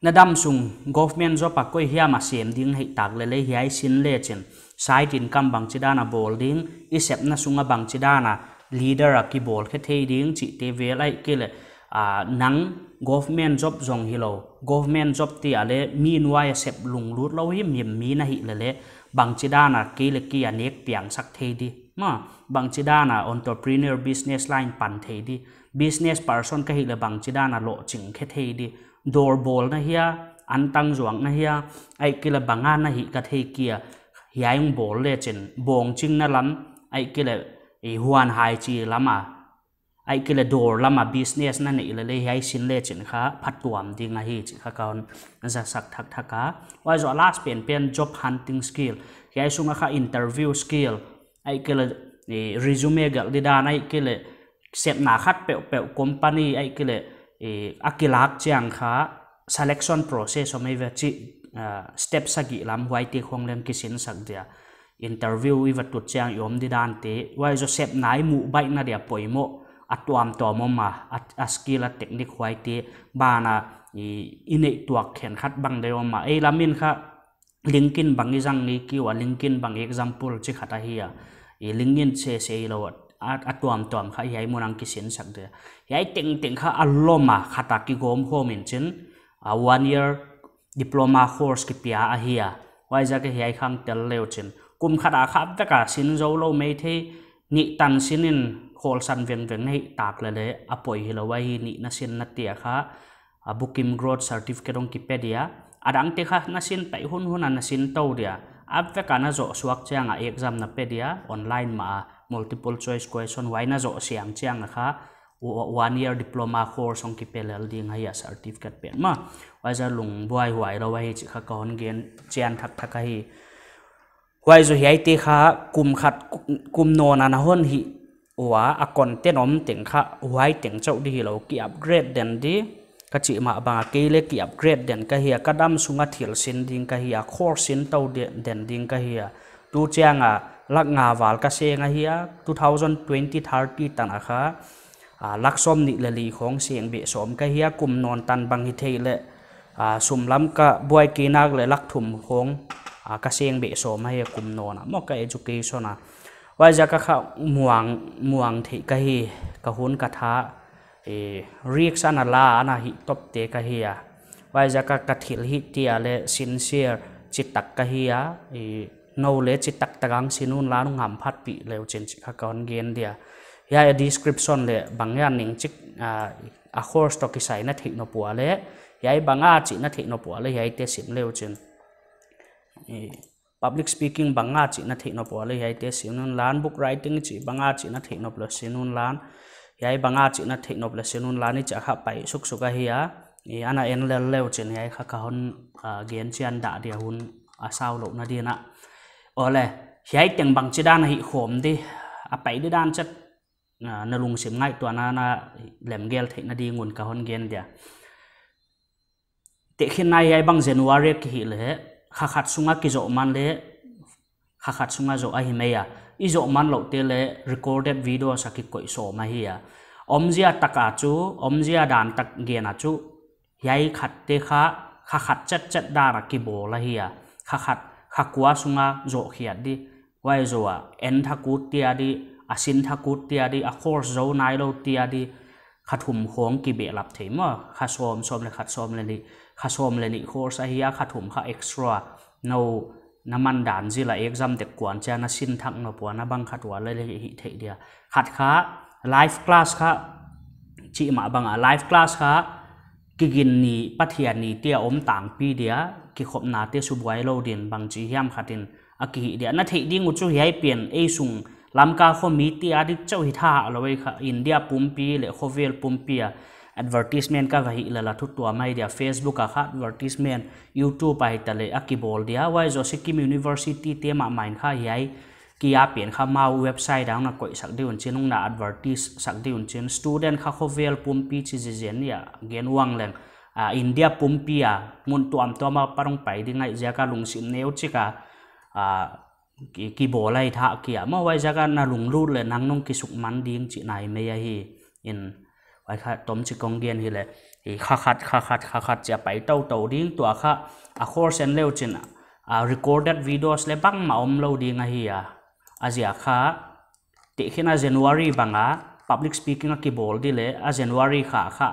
Na damsung government job a koi hiam a sem ding hih tak leh leh hiai sin lechin side income bangchidan a bawl ding, i sepna sung a bangchidan a leader a kibawl khe thei ding chihte vel, ahihkeileh, ah, nang government job zong hilou, government job chih leh mi nuai a sep lunglut lou himhim mi na hih leh leh bangchidan a kei leh kei a nek piangsak thei di. Maw, bangchidan a entrepreneur business line pan thei di. Business person ka hih leh bangchidan a lohching khe thei di. Dawr bawl na hia, antang zuak na hia, ahihkeileh bang a na hih ka thei kei a, hiai hong bawl lechin, bawngching na lam, ahihkeileh, i, huan hai chi lam a, ahihkeileh dawr lam a business na neih leh leh hiai sin lechin kha phatuam ding ahi chih kha ka hon zasak thakthak a. Huai zoh a last penpen job hunting skill. Hiai sung a kha interview skill, ahihkeileh, eh, resume gelh didan, ahihkeileh sepna khat peuhpeuh company, ahihkeileh, eh, a kilak chiang kha selection process om eive chih, ah, step sagih lam huaite khong leng kisinsak dia. Interview i va tut chiang i om didante, huai zoh sepna i muh baihna dia poimoh, a tuamtuam om a, a, a skill a technique huaite, banah i, i neih tuak khenkhat bang deuh om a. Ei lam in kha LinkedIn bang i zang ngei kei ua, LinkedIn bang example chi khat ahi a. I LinkedIn sese lou a, a, a tuamtuam kha hiai mun ah kisinsak dia. Hiai tengteng kha a lom a, khat a kigawm khawm in chin, a one year diploma course kipia ahi a. Huaiziak a hiai khong tel leuchin, kum khat a kha vek a sin zou lou maithei, nih tan sin in khawl san vengveng na hih tak leh leh a poi hilou ahi, nih na sin na te a kha, a Bukim Growth Certificate hong kipe dia. A dangte kha na sin pai hunhun a na sin tou dia. A vek a na zoh suak chiang a exam na pe dia, online mah a multiple choice question huai na zoh siang chiang a kha, o-, one year diploma course hong kipe lel ding ahi a, certificate pen mah. Huaizoh lungbuai huai lou ahi chih kha ka hon gen chian thakthak ahi. Huaizoh hiaite kha kum khat, kum nawn a na hon hih ua, a content om teng kha huai teng chauh di hilou, ki upgrade den di. Ka chih mah bang a kei leh ki upgrade den ka hi a, ka damsung a thil sin ding ka hi a, course sin tou de-, den ding ka hi a. Tu chiang a lak nga val ka seng ahi a, two thousand twenty thirty tan a kha, ah, lak sawmnih leh li khong seng beh sawm ka hi a, kum nawn tan bang hithei leh, ah, sum lam ka buai kei nak leh lak thum khong, ah, ka seng beh sawm ahi a kum nawn a, maw, ka education a. Huaiziak a kha muang, muang theih ka hi, ka hun ka tha, eh, risk ana la ana hih tawpte ka hi a. Huaiziak a ka thil hih te leh sincere chitak ka hi a, eh, nou leh chitaktak a hong sin unla, hong hamphatpih leuchin chih kha ka hon gen dia. Hiai a description leh bang hiam ning chik, ah, a course toh kisai na theih nop ua leh, hiai bang a chih na theih nop ua leh hiaite sim leuchin. Eh, public speaking bang a chih na theih nop ua leh hiaite sim unla, book writing chih bang a chih na theih nop leh sim unla, hiai bang a chih na theih nop leh sim unla, ni cha kha pai suksuk ahi a, i ana en lel leuchin hiai kha ka hon, ah, gen chian dah dia hun a sau louhna ding a. Awle, hiai teng bangchidan a hih khawm di, a pai didan chet, ah, na lungsim ngaihtuahna na lemgel theihna ding un ka hon gen dia. Tehkhinna hiai bang January kihih leh, kha khat sung a kizoh man leh, kha khat sung a zoh ahi mai a. I zoh man louhte leh recorded videos a kikoih sawm ahi a. Omzia tak a chu, omzia dan tak gen a chu, hiai khatte kha, kha khat chetchet dan a kibawl ahi a. Kha khat, kha kua sung a zoh khiat di. Huaizoh a, en thak ut tia di, a sin thak ut tia di, a course zou nailou tia di, kha thum khong kibehlap thei maw, kha sawm, sawm leh khat, sawm leh nih, kha sawm leh nih course ahi a, kha thum kha extra, nou, na man dan zil a exam dek kuan chiang na sin thak nop ua na bang khat ua leh leh hih theih dia. Khat kha, live class kha, chih mah bang a live class kha kigin ni, Pathian ni te a om tangpi dia, kikhopna te subuai lou din bang chi hiam khat in a kihih dia. Na theih ding uh chu hiai pen ei sung Lamka kho mi te a dik chauh hi tha lou ei kha, India pumpi leh khovel pumpi a advertisement ka va hih lel a thu tuam ahi dia, Facebook a kha advertisement, YouTube a hi ta leh a kibawl dia. Huai zoh Sikkim University te mahmah in kha hiai kia pen kha amau website a hong na koih sak di un chin, hong na advertise sak di un chin, student kha khovel pumpi chi zizen ni a gen uang leng, a, India pumpi a mun tuamtuam a pat hong pai ding ahih ziak a lungsim neu chik a, a, ki, kibawl ahi tha kia. Maw huai ziak a na lunglut leh nang nong kisukman ding chihna hi mai ahi. In, huai kha tom chi kong gen hi leh, i kha khat, kha khat, kha khat chia pai tou tou ding, tua kha a course en leu chin, a, recorded videos leh bangmah om lou ding ahi a. A ziak kha, tehkhin a January bang a public speaking a kibawl di leh, a January kha kha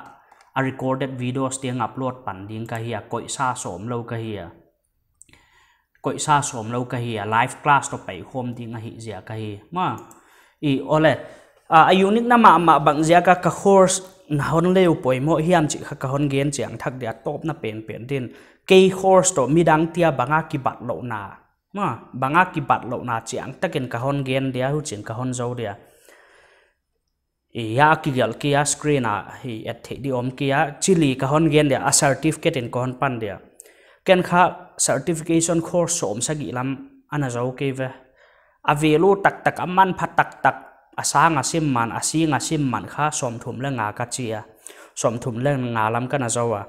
a recorded videos te hong upload pan ding ka hi a, koihsa sawm lou ka hi a. Koihsa sawm lou ka hi a, live class toh paikhawm ding ahih ziak ahi. Maw, i, aw leh, a, a unique na mahmah bang ziak a ka course na hon leu poimoh hiam chih kha ka hon gen chiang thak dia, tawpna penpen din. Kei course toh midang te a bang a kibatlouhna, maw, bang a kibatlouhna chiang takin ka hon gen dia, huchiin ka hon zou dia. I, hiai a kigelh kia, screen a hi et theih di om kia, chi li ka hon gen dia, a certificate in ka hon pan dia. Ken kha certification course sawmsagih lam ana zou kei ve. A value taktak, a manpha taktak, a sang a sim man, a sing a sim man kha sawmthum leh nga ka chi a. Sawmthum leh nga lam ka na zou a.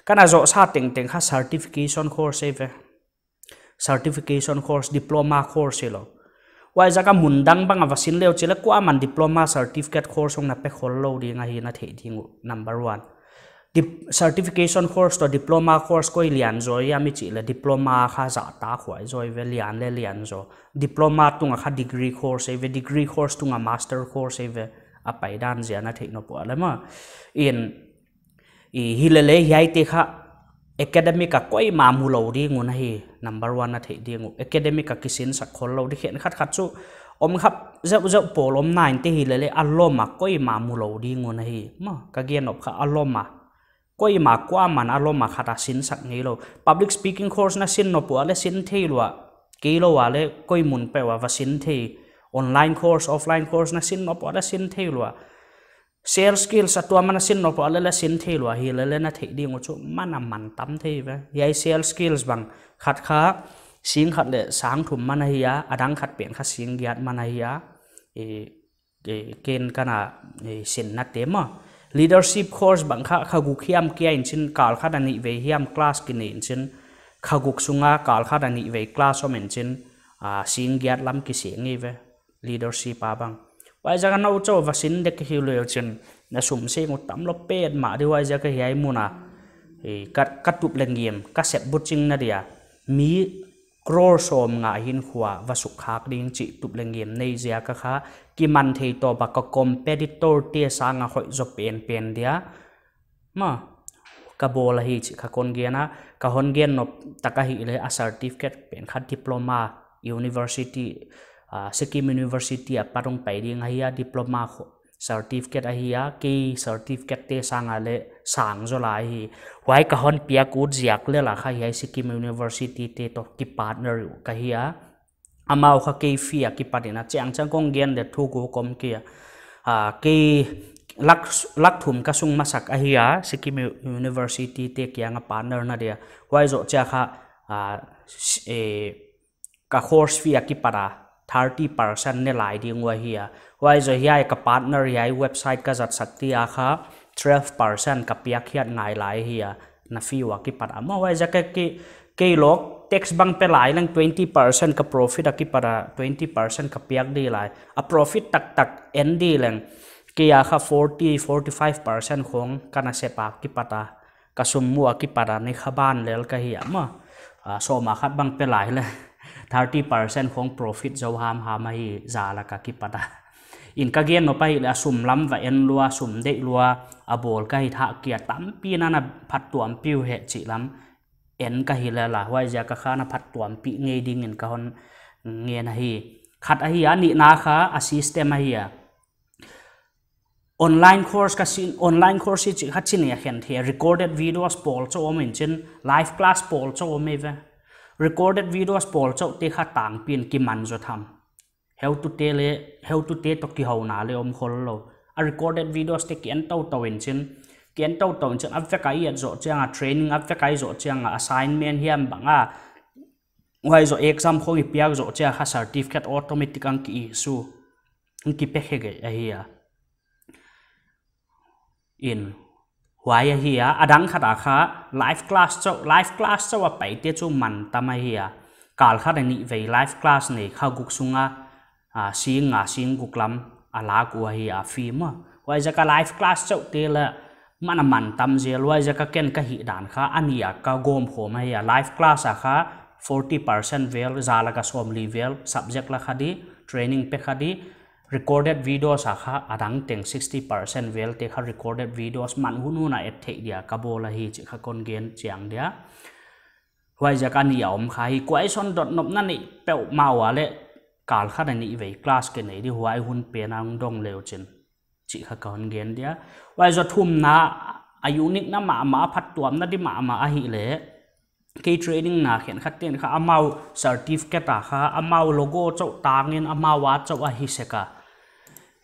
Ka na zoh sa tengteng kha certification course ei ve. Certification course, diploma course hilou. Huai ziak a mun dang bang a va sin leu chih leh kuaman diploma certificate course hong na pe khol lou ding ahi, na theih ding uh, number one. Dip-, certification course toh diploma course koi lian zaw hiam i chih leh diploma kha zahtak huai zaw ve, lian leh lian zaw. Diploma tung a kha degree course ei ve, degree course tung a master course ei ve, a paidan ziak na theih nop uh a leh maw. In, i, hi leh leh hiaite kha academic a koimah mu lou ding un ahi, number one na theih ding uh. Academic a kisinsak khol lou di khenkhat khat chu om kha, zeuhzeuh pawl om nain te hi leh leh a lawm a koimah mu lou ding un ahi. Maw, ka gen nop kha a lawm a. Koimah kuaman a lawm a khat a sinsak ngei lou. Public speaking course na sin nop uh a leh sin thei lua. Kei lou a leh koi mun peuh a va sin thei. Online course, offline course na sin nop uh a leh sin thei lua. Sales skills a tuam a na sin nop uh a leh leh sin thei lua, hi leh leh na theih ding uh chu man a man tam thei ve. Hiai sales skills bang khat kha sing khat leh sang thum man ahi a, a dang khat pen kha sing giat man ahi a. I, i, ken ka na, i, sinna te maw. Leadership course bang kha, kha guk hiam kia in chin, kal khat a nih vei hiam class kinei in chin, kha guk sung a kal khat a nih vei class om in chin, a, sing giat lam kiseng ngei ve. Leadership a bang. Huai ziak a nou chauh va sin dek hi leu chin, na sum seng uh tam lou petmah di, huai ziak a hiai mun a, i, ka, ka tup leh ngim, ka sep buching na dia. Mi crore sawmnga hinkhua va sukkhak ding chih tup leh ngim nei ziak a kha, kiman thei tawp a ka competitor te sang a hoih zaw penpen dia. Maw, ka bawl ahi chih kha kon gen a, ka hon gen nop tak ahih leh a certificate pen kha diploma, university, ah, Sikkim University a pat hong pai ding ahi a, diploma kho-, certificate ahi a, kei certificate te sang a leh sang zaw lai hi. Huai ka hon piak ut ziak lel a kha hiai Sikkim University te toh kipartner uh ka hi a. Amau kha kei fee a kipat in a, chiang chiang kong gen leh thu guk om kei a. Ah, kei lak, lak thum ka sung masak ahi a, Sikkim U-, University te kiang a partner na dia. Huai zoh chia kha, ah, s-, eh, ka course fee a kipat a thirty percent ne lai ding uh ahi a. Huai zoh hiai ka partner hiai website ka zat sak te a kha twelve percent ka piak hiat ngai lai hi a. Na fee uh a kipat a maw, huai ziak a kei, kei lawk tax bang pe lai leng twenty percent ka profit a kipat a, twenty percent ka piak di lai. A profit taktak en di leng kei a kha forty, forty-five percent khong ka nasep a kipat a, ka sum mu a kipat a nei kha ban lel ka hi a maw. Ah, sawm a khat bang pe lai leng thirty percent khong profit zou hamham ahi, za lak a kipat a. In ka gen nop ahih leh a sum lam va en lua, sum deih lua, a bawl ka hi thak kia, tampi na na phattuampih uh hen chih lam en ka hi lel a, huai ziak a kha na phattuampih ngei ding in ka hon ngen ahi. Khat ahi a, nihna kha a system ahi a. Online course ka sin, online course hi chih kha chi nei a khen thei, recorded videos pawl chauh om in chin, live class pawl chauh om ei ve. Recorded videos pawl chauh te kha tangpi in kiman zaw tham. Heutute le, heutute toh kihouna le om khol lou. A recorded videos te ki en toutou in chin, ki en toutou in chin, a vek a i et zoh chiang a training, a vek a i zoh chiang a assignment hiam bang a, huai zoh exam khong i piak zoh chiang kha certificate automatic ang ki issue, ang ki pe khe gei ahi a. In, huai ahi a, a dang khat a kha live class chauh, live class chauh a paite chu man tam ahi a. Kal khat a nih vei live class nei kha guk sunga, a, sing nga sing guk lam a lak uh ahi a fee maw. Huai ziak a live class chauh te la man a man tam zel, huai ziak a ken ka hih dan kha a nih a ka gawm khawm ahi a. Live class a kha forty percent vel, za lak a sawmli vel subject la kha di, training pe kha di, recorded videos a kha a dang teng sixty percent vel te kha recorded videos man hun hun a et theih dia ka bawl ahi chih kha kon gen chiang dia. Huai ziak a nih a om kha hi, kuai son dot nopna nei peuhmah ua le kal khat a nih vei class ke nei di, huai hun pen a hong dong leu chin chih kha ka hon gen dia. Huai zoh thumna a unique na mahmah, a phattuamna di mahmah ahih le, kei training na khenkhat ten kha amau certificate a kha amau logo chauh tangin amau a chauh ahi sek a.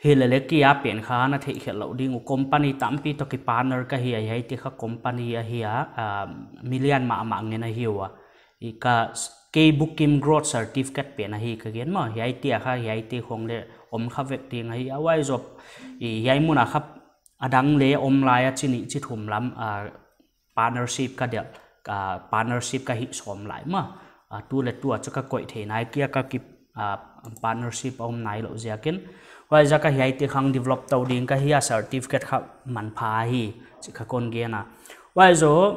Hi le le kia pen kha na theih khelh lou ding uh, company tampi toh ki partner ka hi a, hiai te kha company ahi a, ah, million mahmah ngen ahi ua. I ka s-, kei Bookim Growth Certificate pen ahi ka gen maw, hiai te a kha, hiai te khong le om kha vek ding ahi a, huai zoh, i hiai mun a kha a dang le om lai a chi nih chi thum lam, ah, partnership ka delh, ah, partnership ka hih sawm lai maw. Ah, tu le tu a chu ka koih thei nai kia ka ki, ah, partnership a om nai lou ziakin. Huai ziak a hiai te khang develop tou ding ka hi a, certificate kha manpha hi, chih kha kon gen a. Huai zoh,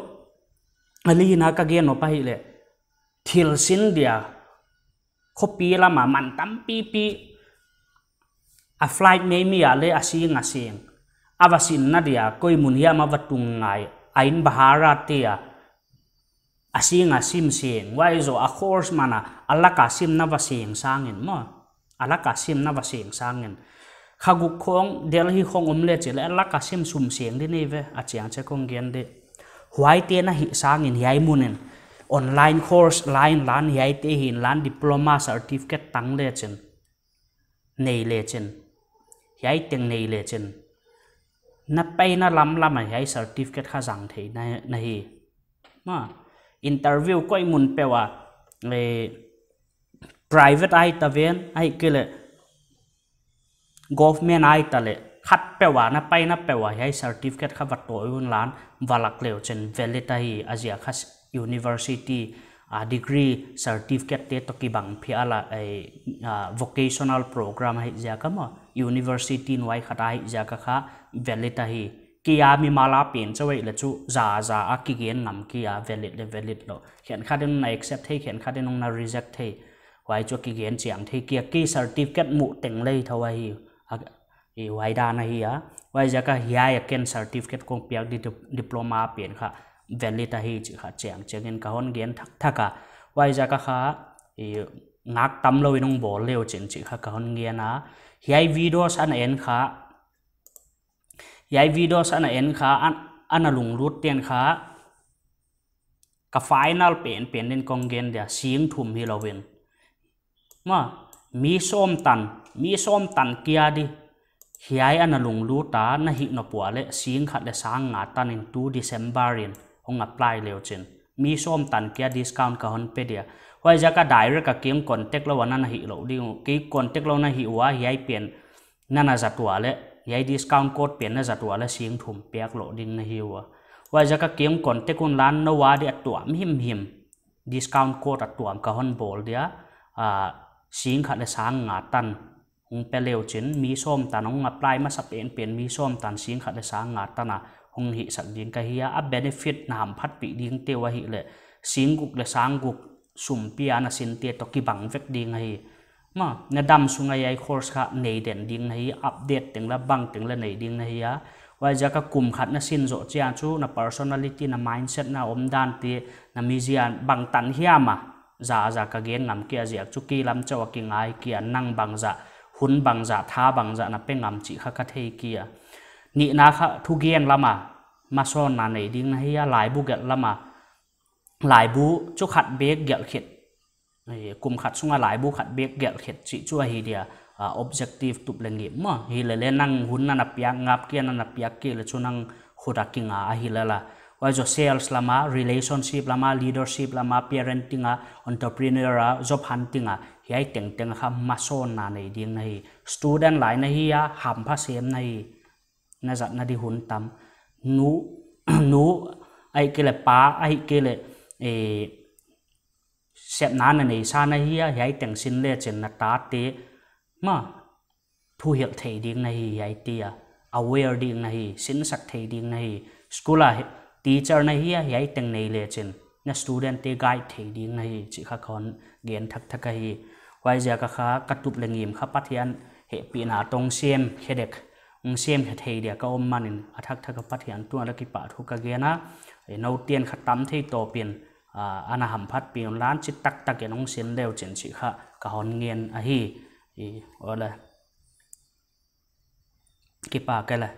a lina ka gen nop ahih le, thil sin dia, khopi lam a man tampipi, a flight meimei a le a sing a sing, a va sinna dia koi mun hiam a va tung ngai, a in bahara te a, a sing a sim sing, huai zoh a course man a, a lak a simna va sing sangin maw. A lak a simna va sing sangin. Kha guk khong, Delhi khong om le chih le, a lak a sim sum sing di nei ve, a chiang che kong gen di. Huai te na hih sangin hiai mun in online course la in lan, hiai te hi in lan, diploma certificate tang le chin, nei le chin, hiai teng nei le chin, na paina lamlam a hiai certificate kha zang thei na, na hi. Maw, interview koi mun peuh a, eh, private ai ta ven, ahihkeileh government ai ta le, khat peuh a na paina peuh a hiai certificate kha va tawi un lan, va lak leu chin valid ahi, a ziak kha s-, university, a degree certificate te toh kibang phial a, eh, ah, vocational program ahih ziak a maw, university nuai khat ahih ziak a kha valid ahi. Kia mimal a pen chauh ei le chu za za a kigen ngam kia, valid le valid lou. Khenkhat in na accept thei, khenkhat in na reject thei. Huai chu kigen chiang thei kia, ki certificate muh teng lei thou ahi. A, i huai dan ahi a. Huai ziak a hiai a ken certificate kong piak di dip-, diploma pen kha valid ahi chih kha chiang chiang in ka hon gen thak thak a. Huai ziak a kha, i ngak tam lou in hong bawl leu chin chih kha ka hon gen a. Hiai videos ana en kha, hiai videos ana en kha, an, ana lunglut ten kha, ka final pen pen din kong gen dia, sing thum hi lou in. Maw, mi sawm tan, mi sawm tan kia di, hiai ana lunglut a na hih nop ua le, sing khat le sang nga tan in tu December in hong apply leu chin. Mi sawm tan kia discount ka hon pe dia. Huai ziak a direct a keng contact lou a na hih lou ding uh. Kei contact lou na hih ua, hiai pen na na zat ua le, hiai discount code pen na zat ua le sing thum piak lou ding na hi ua. Huai ziak a keng contact un lan, nou a di a tuam himhim. Discount code a tuam ka hon bawl dia, ah, sing khat le sang nga tan hong pe leu chin, mi sawm tan hong apply masa pen pen, mi sawm tan sing khat le sang nga tan a hong hihsak ding ka hi a, a benefit na hamphatpih ding te uh ahih le, sing guk le sang guk sum pi a na sin te toh kibang vek ding ahi. Maw, na dam sung a hiai course kha nei den ding na hi, update teng la bang teng la nei ding na hi a. Huai ziak a kum khat na sin zoh chiang chu, na personality, na mindset, na omdan te, na mizia bang tan hiam a, za za ka gen ngam kia ziak chu ki lam chauh a kingai kia, nang bangzah, hun bangzah, tha bangzah na pe ngam chih kha ka thei kia. Nihna kha thugen lama masawnna nei ding na hi a, laibu gelh lama, laibu chu khat bek gelh khet, eh, kum khat sunga laibu khat bek gelh khet chih chu ahi dia, ah, objective tup leh ngim maw. Hilele nang hun na na piak, ngap kia na na piak kei leh chu nang khut a kinga ahi lala. Huai zoh sales lama, relationship lama, leadership lama, parenting a, entrepreneur a, job hunting a, hiai tengteng kha masawnna nei ding na hi. Student lai na hi a, hampha sem na hi. Na zatna di hun tam. Nu, nu, ahihkeileh pa, ahihkeileh, eh, sepna na neisa na hi a, hiai teng sin lechin na tate, maw, thuhilh thei ding na hi, hiai tia, aware ding na hi, sinsak thei ding na hi. School a hi, teacher na hi a, hiai teng nei lechin na student te guide thei ding na hi, chih kha kon gen thakthak ahi. Huaiziak a kha ka tup leh ngim kha Pathian hehpihna toh sem khe dek, hong sem khe thei dia ka om manin a thakthak a Pathian tungah leng kipahthu ka gen a, eh, nou te'n kha tam thei tawpin, ah, ana hamphatpih un lan, chi taktak in hong sin leuchin chih kha ka hon ngen ahi. I, ole. Kipak e le.